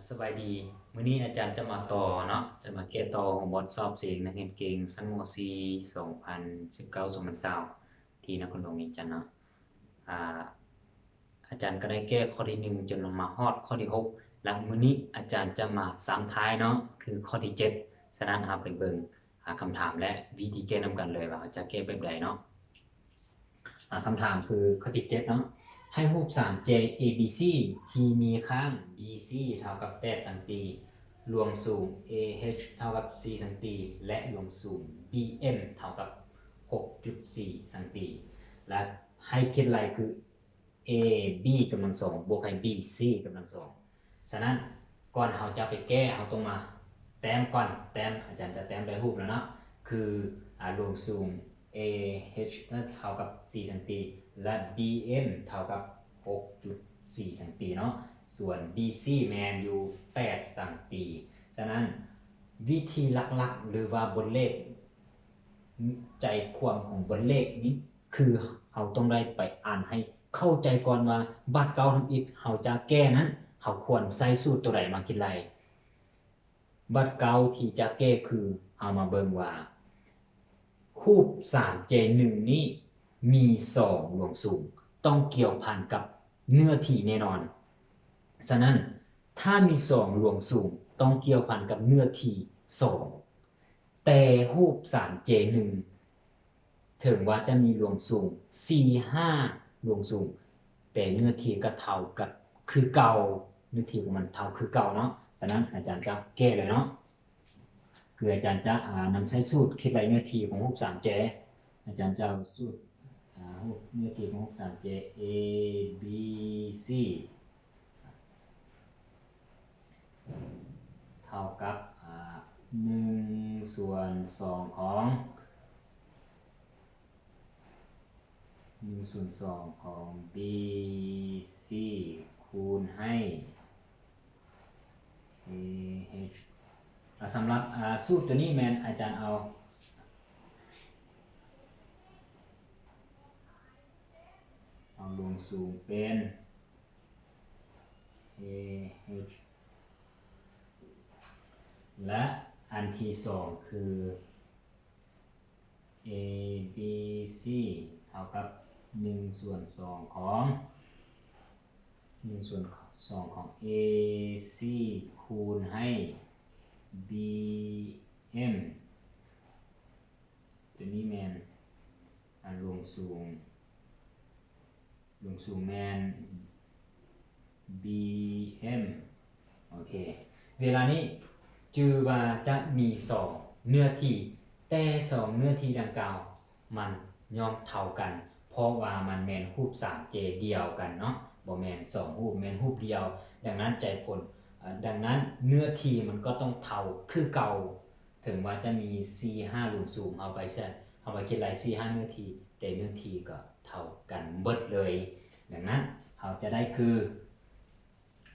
ສະບາຍດີ, ມື້ນີ້ອາຈານຈະມາຕໍ່ເນາະ, ຈະມາແກ້ຕໍ່ຫົວບົດສອບເສັງນັກຮຽນເກັ່ງຊັ້ນ ມໍສີ່ ສອງພັນສິບເກົ້າ ສອງພັນຊາວ ທີ່ນະຄອນຫຼວງວຽງຈັນເນາະ. ອາ ອາຈານກໍໄດ້ແກ້ຂໍ້ທີໜຶ່ງຈົນມາຮອດຂໍ້ທີຫົກ ແລະ ມື້ນີ້ອາຈານຈະມາຊ້ຳທ້າຍເນາະ ຄືຂໍ້ທີເຈັດ. ສະນັ້ນເຮົາໄປເບິ່ງ ອາ ຄຳຖາມ ແລະ ວິທີແກ້ນຳກັນເລີຍວ່າເຮົາຈະແກ້ແບບໃດເນາະ. ອາ ຄຳຖາມຄືຂໍ້ທີເຈັດເນາະ, ໃຫ້ຮູບສາມແຈ ເອບີຊີ ທີ່ມີຂ້າງ ບີຊີ ເທົ່າກັບແປດຊັງຕີ, ລວງສູງ ເອເອັດ ເທົ່າກັບສີ່ຊັງຕີ ແລະ ລວງສູງ ບີເອັມ ເທົ່າກັບຫົກຈຸດສີ່ຊັງຕີ ແລະ ໃຫ້ຄິດໄລ່ຄື ເອບີກຳລັງສອງ ບວກໃຫ້ບີຊີກຳລັງສອງ. ສະນັ້ນ ກ່ອນເຮົາຈະໄປແກ້ ເຮົາຕ້ອງມາແຕ້ມກ່ອນ. ແຕ້ມ ອາຈານຈະແຕ້ມດ້ວຍຮູບແລ້ວເນາະ, ຄື ອາ ລວງສູງ ເອເອັດ ເທົ່າກັບສີ່ຊັງຕີ ແລະ ບີເອັມ ເທົ່າກັບຫົກຈຸດສີ່ຊັງຕີເນາະ, ສ່ວນບີຊີແມ່ນຢູ່ແປດຊັງຕີ. ສະນັ້ນ ວິທີຫຼັກໆ ຫຼືວ່າບົດເລກ ໃຈຄວາມຂອງບົດເລກນີ້ ຄືເຮົາຕ້ອງໄດ້ໄປອ່ານໃຫ້ເຂົ້າໃຈກ່ອນວ່າ ບາດເກົ່າທຳອິດເຮົາຈະແກ້ນັ້ນ ເຮົາຄວນໃຊ້ສູດໂຕໃດມາຄິດໄລ່. ບາດເກົ່າທີ່ຈະແກ້ຄື ເຮົາມາເບິ່ງວ່າ ຮູບສາມແຈໜຶ່ງນີ້ມີສອງລວງສູງ ຕ້ອງກ່ຽວພັນກັບເນື້ອທີ່ແນ່ນອນ. ສະນັ້ນ ຖ້າມີສອງລວງສູງ ຕ້ອງກ່ຽວພັນກັບເນື້ອທີ່ສອງ. ແຕ່ຮູບສາມແຈໜຶ່ງ ເຖິງວ່າຈະມີລວງສູງສີ່ຫ້າລວງສູງ ແຕ່ເນື້ອທີ່ກໍເທົ່າກັບຄືເກົ່າ, ເນື້ອທີ່ຂອງມັນເທົ່າຄືເກົ່າເນາະ. ສະນັ້ນອາຈານຈະແກ້ເລີຍເນາະ, ຄືອາຈານຈະ ອາ ນຳໃຊ້ສູດຄິດໄລ່ເນື້ອທີ່ຂອງຮູບສາມແຈ. ອາຈານຈະເອົາສູດ ອາ ຮູບເນື້ອທີ່ຂອງຮູບສາມແຈ ເອບີຊີ ເທົ່າກັບ ອາ ໜຶ່ງສ່ວນສອງຂອງ ໜຶ່ງສ່ວນສອງຂອງ ບີຊີ ຄູນໃຫ້ ເອເອັດ ອາ ສຳລັບ ອາ ສູດໂຕນີ້ແມ່ນອາຈານເອົາ ເອົາລວງສູງເປັນ ເອເອັດ ແລະ ອັນທີສອງຄື ເອບີຊີ ເທົ່າກັບໜຶ່ງສ່ວນສອງຂອງ ໜຶ່ງສ່ວນສອງຂອງ ເອຊີ ຄູນໃຫ້ ບີເອັມ ຕົວນີ້ແມ່ນ ອາ ລວງສູງ ລວງສູງແມ່ນ ບີເອັມ. ໂອເຄ ເວລານີ້ຈື່ວ່າຈະມີສອງເນື້ອທີ່, ແຕ່ສອງເນື້ອທີ່ດັ່ງກ່າວມັນຍ່ອມເທົ່າກັນ ເພາະວ່າມັນແມ່ນຮູບສາມແຈດຽວກັນເນາະ, ບໍ່ແມ່ນສອງຮູບ, ແມ່ນຮູບດຽວ. ດັ່ງນັ້ນໃຈຜົນ ອາ ດັ່ງນັ້ນເນື້ອທີ່ມັນກໍຕ້ອງເທົ່າຄືເກົ່າ. ເຖິງວ່າຈະມີສີ່ຫ້າລວງສູງ ເຮົາໄປ ເຮົາໄປຄິດໄລ່ສີ່ຫ້າເນື້ອທີ່, ແຕ່ເນື້ອທີ່ກໍເທົ່າກັນເບິດເລີຍ. ດັ່ງນັ້ນເຮົາຈະໄດ້ຄື ອ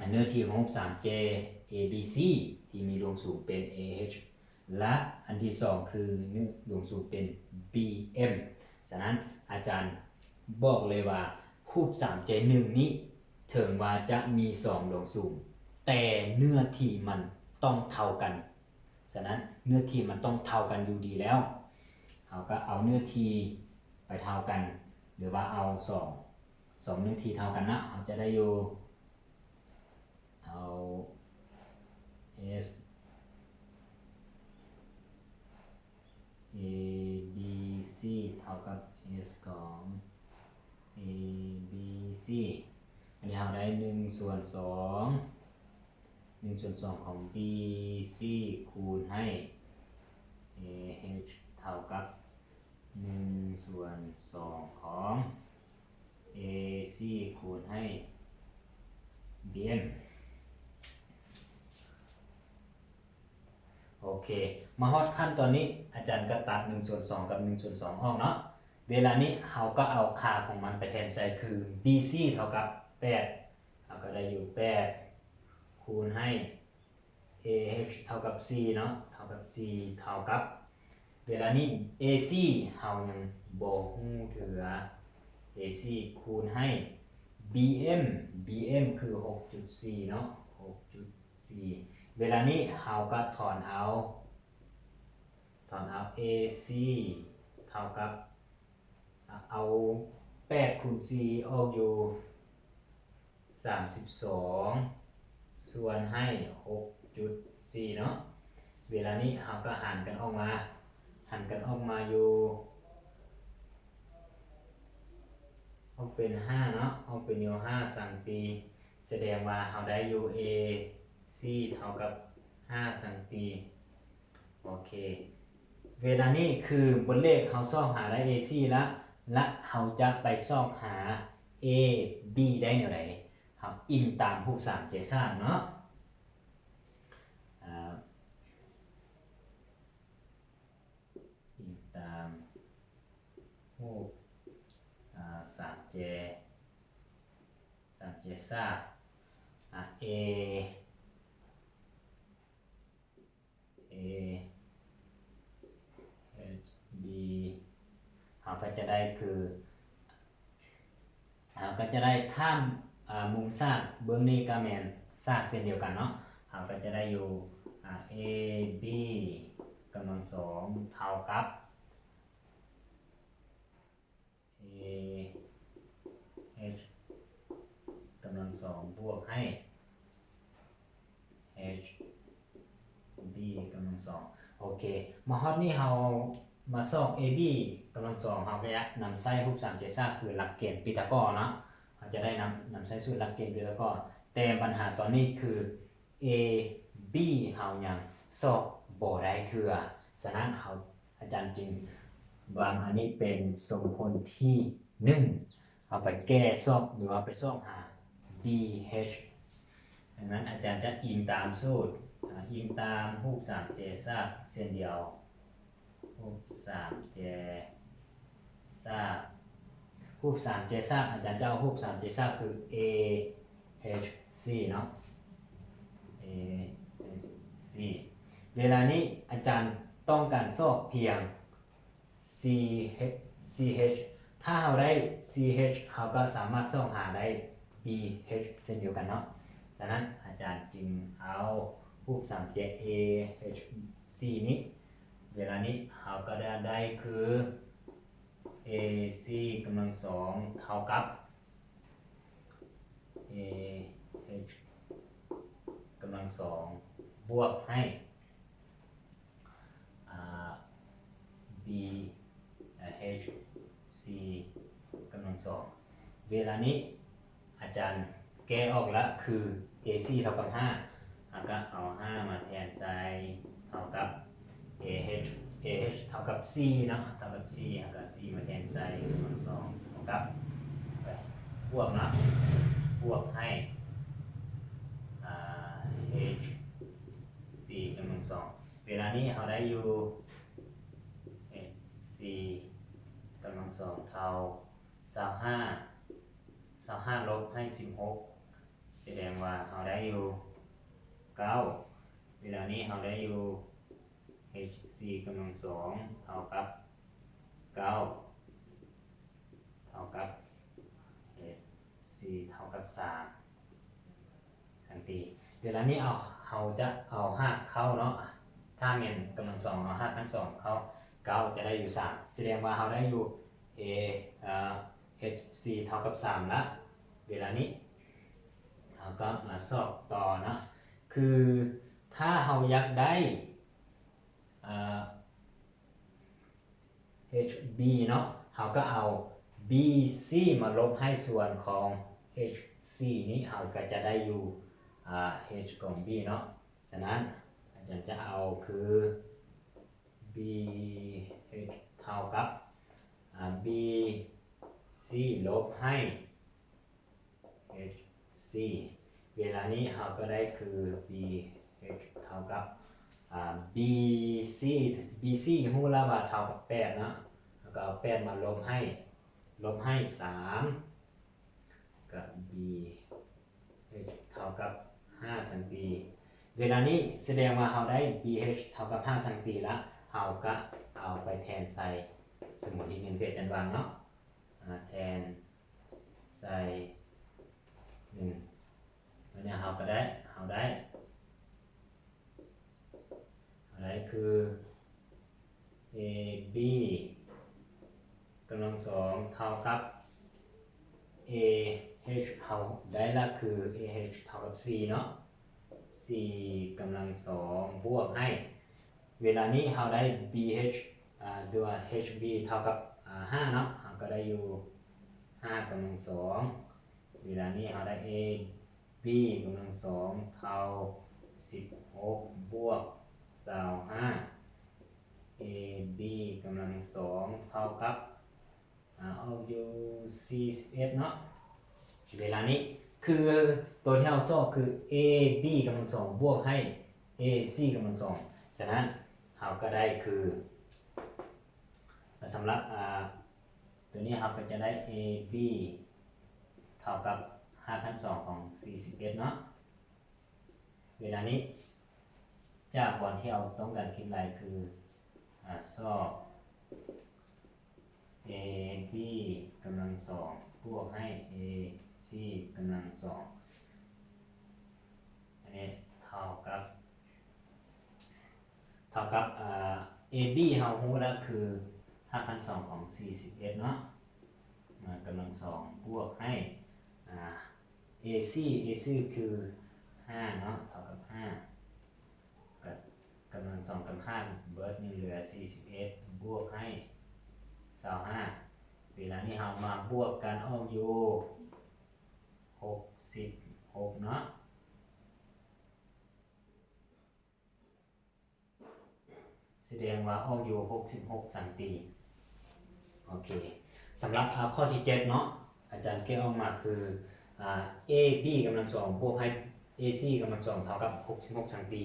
າ ເນື້ອທີ່ຂອງຮູບສາມແຈ ເອບີຊີ ທີ່ມີລວງສູງເປັນ ເອເອັດ ແລະ ອັນທີສອງຄືເນື້ອ ລວງສູງເປັນ ບີເອັມ. ສະນັ້ນອາຈານບອກເລີຍວ່າ ຮູບສາມແຈໜຶ່ງນີ້ ເຖິງວ່າຈະມີສອງລວງສູງ ແຕ່ເນື້ອທີ່ມັນຕ້ອງເທົ່າກັນ. ສະນັ້ນເນື້ອທີ່ມັນຕ້ອງເທົ່າກັນຢູ່ດີແລ້ວ. ເຮົາກໍເອົາເນື້ອທີ່ໄປເທົ່າກັນ ຫຼືວ່າເອົາສອງ ສອງເນື້ອທີ່ເທົ່າກັນນະ, ເຮົາຈະໄດ້ຢູ່ ເອົາ ເອສ ເອບີຊີ ເທົ່າກັບ ເອສ ຂອງ ເອບີຊີ. ອັນນີ້ເຮົາໄດ້ໜຶ່ງສ່ວນສອງ ໜຶ່ງສ່ວນສອງຂອງ ບີຊີ ຄູນໃຫ້ ເອເອັດ ເທົ່າກັບໜຶ່ງສ່ວນສອງຂອງ ເອຊີ ຄູນໃຫ້ ບີເອັມ. ໂອເຄ ມາຮອດຂັ້ນຕອນນີ້ ອາຈານກໍຕັດໜຶ່ງສ່ວນສອງກັບໜຶ່ງສ່ວນສອງອອກເນາະ. ເວລານີ້ເຮົາກໍເອົາຄ່າຂອງມັນໄປແທນໃສ່ຄື ບີຊີ ເທົ່າກັບແປດ ເຮົາກໍໄດ້ຢູ່ແປດ ຄູນໃຫ້ ເອເອັດ ເທົ່າກັບສີ່ເນາະ, ເທົ່າກັບສີ່ ເທົ່າກັບ ເວລານີ້ ເອຊີ ເຮົາຍັງບໍ່ຮູ້ເທື່ອ, ເອຊີ ຄູນໃຫ້ ບີເອັມ ບີເອັມ ຄືຫົກຈຸດສີ່ເນາະ, ຫົກຈຸດ ເວລານີ້ເຮົາກໍຖອນເອົາ ຖອນເອົາ ເອຊີ ເທົ່າກັບ ເອົາແປດຄູນສີ່ອອກຢູ່ສາມສິບສອງ ສ່ວນໃຫ້ຫົກຈຸດສີ່ເນາະ. ເວລານີ້ເຮົາກໍຫານກັນອອກມາ ຫານກັນອອກມາຢູ່ ອອກເປັນຫ້າເນາະ ອອກເປັນຢູ່ຫ້າສັງຕີ ສະແດງວ່າເຮົາໄດ້ຢູ່ ເອຊີ ເທົ່າກັບຫ້າສັງຕີ. ໂອເຄ ເວລານີ້ຄືບົດເລກເຮົາຊອກຫາໄດ້ ເອຊີ ລະ ລະເຮົາຈະໄປຊອກຫາ ເອບີ ໄດ້ແນວໃດ? ເຮົາອີງຕາມຮູບສາມແຈສ້າງເນາະ ອາ ອີງຕາມຮູບ ອາ ສາມແຈ ສາມແຈສ້າງ ອາ ເອ ເອ ເອັດ ບີ ເຮົາກໍຈະໄດ້ຄື ເຮົາກໍຈະໄດ້ຂ້າມ ອາ ມຸມສາກ ເບື້ອງນີ້ກໍແມ່ນສາກເຊັ່ນດຽວກັນເນາະ ເຮົາກໍຈະໄດ້ຢູ່ ອາ ເອບີ ກຳລັງສອງ ເທົ່າກັບ ເອເອັດ ກຳລັງສອງ ບວກໃຫ້ ເອັດ ບີ ກຳລັງສອງ. ໂອເຄ ມາຮອດນີ້ເຮົາມາຊອກ ເອບີ ກຳລັງສອງ ເຮົາກໍຈະນຳໃຊ້ຮູບສາມແຈສ້າງ ຄືຫຼັກເກນປີທາກໍຣເນາະ ເຮົາຈະໄດ້ນຳ ນຳໃຊ້ສູດຫຼັກເກນປີທາກໍຣ. ແຕ່ບັນຫາຕອນນີ້ຄື ເອບີ ເຮົາຍັງຊອກບໍ່ໄດ້ເທື່ອ. ສະນັ້ນເຮົາ ອາຈານຈຶ່ງວາງອັນນີ້ເປັນສົມຜົນທີໜຶ່ງ ເຮົາໄປແກ້ຊອກ ຫຼືວ່າໄປຊອກຫາ ບີເອັດ. ດັ່ງນັ້ນອາຈານຈະອີງຕາມສູດ ອາ ອີງຕາມຮູບສາມແຈສ້າງເຊັ່ນດຽວ ຮູບສາມແຈສ້າງ ຮູບສາມແຈສ້າງ ອາຈານຈະເອົາຮູບສາມແຈສ້າງຄື ເອເອັດຊີ ເນາະ ເອເອັດຊີ. ເວລານີ້ອາຈານຕ້ອງການຊອກພຽງ ຊີເອັດ ຊີເອັດ ຖ້າເຮົາໄດ້ ຊີເອັດ ເຮົາກໍສາມາດຊອກຫາໄດ້ ບີເອັດ ເຊັ່ນດຽວກັນເນາະ. ສະນັ້ນອາຈານຈຶ່ງເອົາຮູບສາມແຈ ເອເອັດຊີ ນີ້ ເວລານີ້ເຮົາກໍໄດ້ ໄດ້ຄື ເອຊີ ກຳລັງສອງ ເທົ່າກັບ ເອເອັດ ກຳລັງສອງ ບວກໃຫ້ ອາ ບີເອັດຊີ ກຳລັງສອງ. ເວລານີ້ອາຈານແກ້ອອກລະຄື ເອຊີ ເທົ່າກັບຫ້າ ເຮົາກໍເອົາຫ້າມາແທນໃສ່ ເທົ່າກັບ ເອເອັດ ເອເອັດ ເທົ່າກັບສີ່ເນາະ ເທົ່າກັບສີ່ ເຮົາກໍສີ່ມາແທນໃສ່ ກຳລັງສອງ ເທົ່າກັບ ບວກເນາະ ບວກໃຫ້ ອາ ເອັດຊີ ກຳລັງສອງ. ເວລານີ້ເຮົາໄດ້ຢູ່ ເອັດຊີ ກຳລັງສອງ ເທົ່າ ຊາວຫ້າ ຊາວຫ້າລົບໃຫ້ສິບຫົກ ສະແດງວ່າເຮົາໄດ້ຢູ່ເກົ້າ. ເວລານີ້ເຮົາໄດ້ຢູ່ ເອັດຊີ ກຳລັງສອງ ເທົ່າກັບເກົ້າ ເທົ່າກັບ ເອັດຊີ ເທົ່າກັບສາມ ທັງທີ. ເວລານີ້ເຮົາ ເຮົາຈະເອົາຮາກເຂົ້າເນາະ ຖ້າແມ່ນກຳລັງສອງ ເອົາຮາກຂັ້ນສອງເຂົ້າ ເກົ້າຈະໄດ້ຢູ່ສາມ ສະແດງວ່າເຮົາໄດ້ຢູ່ ເອ ເອີ ເອັດຊີ ເທົ່າກັບສາມລະ. ເວລານີ້ເຮົາກໍມາຊອກຕໍ່ເນາະ ຄືຖ້າເຮົາຢາກໄດ້ ເອີ ເອັດບີ ເນາະ ເຮົາກໍເອົາ ບີຊີ ມາລົບໃຫ້ສ່ວນຂອງ ເອັດຊີ ນີ້ ເຮົາກໍຈະໄດ້ຢູ່ ອາ ເອັດຂອງບີເນາະ. ສະນັ້ນອາຈານຈະເອົາຄື ບີເອັດເທົ່າກັບ ອາ ບີຊີ ລົບໃຫ້ ເອັດຊີ ເວລານີ້ເຮົາກໍໄດ້ຄື ບີເອັດເທົ່າກັບ ອາ ບີຊີ ບີຊີ ຮູ້ແລ້ວວ່າເທົ່າກັບແປດເນາະ ເຮົາກໍເອົາແປດມາລົບໃຫ້ ລົບໃຫ້ສາມ ກໍ ບີເອັດເທົ່າກັບຫ້າສັງຕີ. ເວລານີ້ສະແດງວ່າເຮົາໄດ້ ບີເອັດເທົ່າກັບຫ້າສັງຕີລະ ເຮົາກໍເອົາໄປແທນໃສ່ສົມມຸດທີໜຶ່ງ ເພື່ອຈັນວາງເນາະ ອາ ແທນໃສ່ໜຶ່ງ ແລ້ວເຮົາກໍໄດ້ ເຮົາໄດ້ ໄດ້ຄື ເອບີກຳລັງສອງເທົ່າກັບ ເອເອັດ ເຮົາໄດ້ລະຄື ເອເອັດ ເທົ່າກັບສີ່ເນາະ ສີ່ກຳລັງສອງບວກໃຫ້ ເວລານີ້ເຮົາໄດ້ບີເອັດ ອາ ຫຼືວ່າເອັດບີເທົ່າກັບ ອາ ຫ້າເນາະ ເຮົາກໍໄດ້ຢູ່ຫ້າກຳລັງສອງ ເວລານີ້ເຮົາໄດ້ເອບີກຳລັງສອງເທົ່າສິບຫົກບວກຊາວຫ້າ ເອບີກຳລັງສອງເທົ່າກັບ ອາ ອອກຢູ່ສີ່ສິບເອັດເນາະ ເວລານີ້ຄືໂຕທີ່ເຮົາຊອກຄືເອບີກຳລັງສອງບວກໃຫ້ເອຊີກຳລັງສອງ ສະນັ້ນເຮົາກໍໄດ້ຄື ສຳລັບ ອາ ໂຕນີ້ເຮົາກໍຈະໄດ້ເອບີເທົ່າກັບຮາກຂັ້ນສອງຂອງສີ່ສິບເອັດເນາະ ເວລານີ້ຈາກບ່ອນທີ່ເຮົາຕ້ອງການຄິດໄລ່ຄື ອາ ຊອກເອບີກຳລັງສອງບວກໃຫ້ເອຊີກຳລັງສອງ ອັນນີ້ເທົ່າກັບ ເທົ່າກັບ ອາ ເອບີເຮົາຮູ້ແລ້ວຄືຮາກຂັ້ນສອງຂອງສີ່ສິບເອັດເນາະ ມາກຳລັງສອງບວກໃຫ້ ອາ ເອຊີ ເອຊີຄືຫ້າເນາະ ເທົ່າກັບຫ້າ ກະກຳລັງສອງກັບຫ້າເບິດ ຍັງເຫຼືອສີ່ສິບເອັດບວກໃຫ້ຊາວຫ້າ ເວລານີ້ເຮົາມາບວກກັນອອກຢູ່ຫົກສິບຫົກເນາະ ສະແດງວ່າອອກຢູ່ຫົກສິບຫົກຊັງຕີ ໂອເຄ ສຳລັບ ອາ ຂໍ້ທີເຈັດເນາະ ອາຈານແກ້ອອກມາຄື ອາ ເອບີກຳລັງສອງບວກໃຫ້ເອຊີກຳລັງສອງເທົ່າກັບຫົກສິບຫົກຊັງຕີ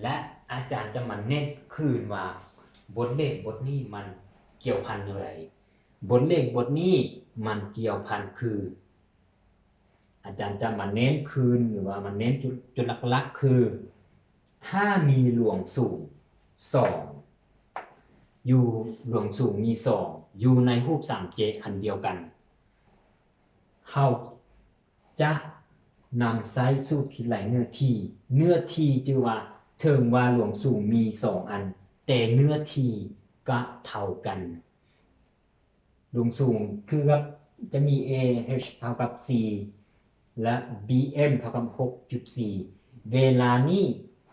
ແລະ ອາຈານຈະມາເນັ້ນຄືນວ່າບົດເລກບົດນີ້ມັນກ່ຽວພັນແນວໃດ ບົດເລກບົດນີ້ມັນກ່ຽວພັນຄື ອາຈານຈະມາເນັ້ນຄືນ ຫຼືວ່າມາເນັ້ນຈຸດ ຈຸດຫຼັກໆຄື ຖ້າມີລວງສູງສອງ ຢູ່ ລວງສູງມີສອງ ຢູ່ໃນຮູບສາມເຈອັນດຽວກັນ ເຮົາຈະນຳໃຊ້ສູດຄິດໄລ່ເນື້ອທີ່ ເນື້ອທີ່ຈື່ວ່າ ເຖິງວ່າລວງສູງມີສອງອັນ ແຕ່ເນື້ອທີ່ກະເທົ່າກັນ ລວງສູງຄືກັບ ຈະມີເອເອັດເທົ່າກັບສີ່ ແລະ ບີເອັມເທົ່າກັບຫົກຈຸດສີ່ ເວລານີ້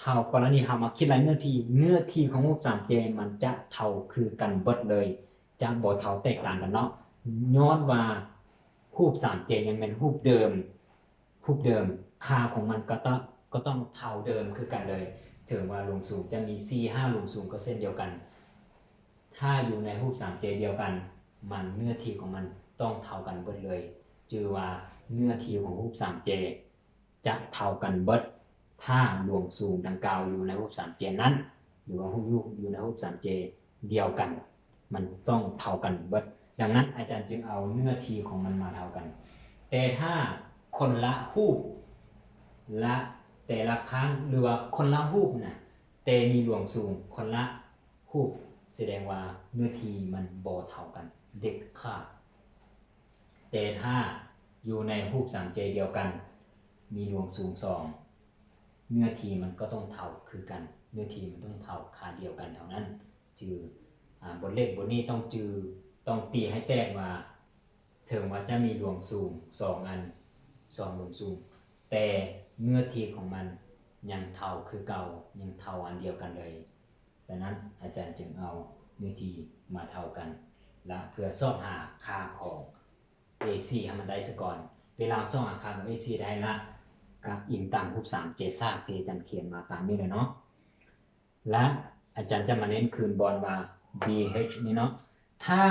ເຮົາ ກໍລະນີເຮົາມາຄິດໄລ່ເນື້ອທີ່ ເນື້ອທີ່ຂອງຮູບສາມເຈມັນຈະເທົ່າຄືກັນເບິດເລີຍ ຈະບໍ່ເທົ່າແຕກຕ່າງກັນເນາະ ຍ້ອນວ່າຮູບສາມເຈຍັງແມ່ນຮູບເດີມ ຮູບເດີມ ຄ່າຂອງມັນກໍຕ້ອງ ກໍຕ້ອງເທົ່າເດີມຄືກັນເລີຍ ເຖິງວ່າລວງສູງຈະມີສີ່ ຫ້າ ລວງສູງກໍເຊັ່ນດຽວກັນ ຖ້າຢູ່ໃນຮູບສາມເຈດຽວກັນ ມັນ ເນື້ອທີ່ຂອງມັນຕ້ອງເທົ່າກັນເບິດເລີຍ ຈື່ວ່າເນື້ອທີ່ຂອງຮູບສາມເຈຈະເທົ່າກັນເບິດ ຖ້າລວງສູງດັ່ງກ່າວຢູ່ໃນຮູບສາມເຈນັ້ນ ຫຼືວ່າຮູບຢູ່ໃນຮູບສາມເຈດຽວກັນ ມັນຕ້ອງເທົ່າກັນເບິດ. ດັ່ງນັ້ນອາຈານຈຶ່ງເອົາເນື້ອທີ່ຂອງມັນມາເທົ່າກັນ. ແຕ່ຖ້າຄົນລະຮູບ ລະ ແຕ່ລະຄັ້ງ ຫຼືວ່າຄົນລະຮູບນະ ແຕ່ມີລວງສູງຄົນລະຮູບ ສະແດງວ່າເນື້ອທີ່ມັນບໍ່ເທົ່າກັນເດັດຂາດ. ແຕ່ຖ້າຢູ່ໃນຮູບສາມເຈດຽວກັນ ມີລວງສູງສອງ ເນື້ອທີ່ມັນກໍຕ້ອງເທົ່າຄືກັນ ເນື້ອທີ່ມັນຕ້ອງເທົ່າຄ່າດຽວກັນເທົ່ານັ້ນ. ຈື່ ອາ ບົດເລກບົດນີ້ຕ້ອງຈື່ ຕ້ອງຕີໃຫ້ແຕກວ່າ ເຖິງວ່າຈະມີລວງສູງສອງອັນ ສອງລວງສູງ ແຕ່ເນື້ອທີ່ຂອງມັນຍັງເທົ່າຄືເກົ່າ ຍັງເທົ່າອັນດຽວກັນເລີຍ. ສະນັ້ນອາຈານຈຶ່ງເອົາເນື້ອທີ່ມາເທົ່າກັນ ລະເພື່ອຊອກຫາຄ່າຂອງເອຊີໃຫ້ມັນໄດ້ສາກ່ອນ. ເວລາຊອກຫາຄ່າຂອງເອຊີໄດ້ລະ ກະອີງຕາມຮູບສາມເຈສາກທີ່ອາຈານຂຽນມາຕາມນີ້ແຫຼະເນາະ. ລະອາຈານຈະມາເນັ້ນຄືນບ່ອນວ່າ ບີເອັດນີ້ເນາະ. ຖ້າ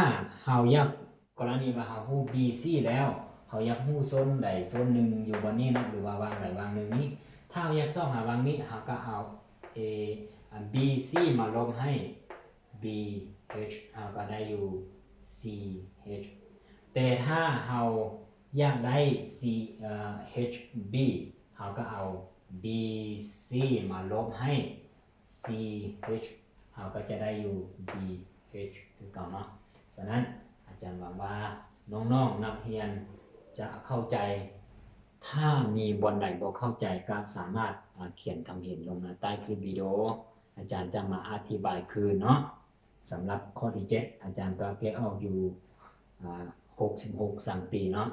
ເຮົາຢາກ ກໍລະນີວ່າເຮົາຮູ້ບີຊີແລ້ວ ເຮົາຢາກຮູ້ໂຊນໃດໂຊນໜຶ່ງຢູ່ບ່ອນນີ້ເນາະ ຫຼືວ່າຫວ່າງໃດຫວ່າງໜຶ່ງນີ້ ຖ້າເຮົາຢາກຊອກຫາຫວ່າງນີ້ ເຮົາກໍເອົາເອ ອາ ບີຊີມາລົບໃຫ້ບີເອັດ ເຮົາກໍໄດ້ຢູ່ຊີເອັດ. ແຕ່ຖ້າເຮົາຢາກໄດ້ຊີ ເອີ ເອັດບີ ເຮົາກໍເອົາບີຊີມາລົບໃຫ້ ຊີເອັດ ເຮົາກໍຈະໄດ້ຢູ່ບີເອັດຄືເກົ່າເນາະ. ສະນັ້ນອາຈານຫວັງວ່ານ້ອງໆນັກຮຽນຈະເຂົ້າໃຈ. ຖ້າມີບ່ອນໃດບໍ່ເຂົ້າໃຈກໍສາມາດ ອາ ຂຽນຄຳເຫັນລົງໃນໃຕ້ຄລິບວິດີໂອ ອາຈານຈະມາອະທິບາຍຄືນເນາະ. ສຳລັບຂໍ້ທີເຈັດ ອາຈານກໍແກະອອກຢູ່ ອ່າ ຫົກສິບຫົກສັງຕີເນາະ.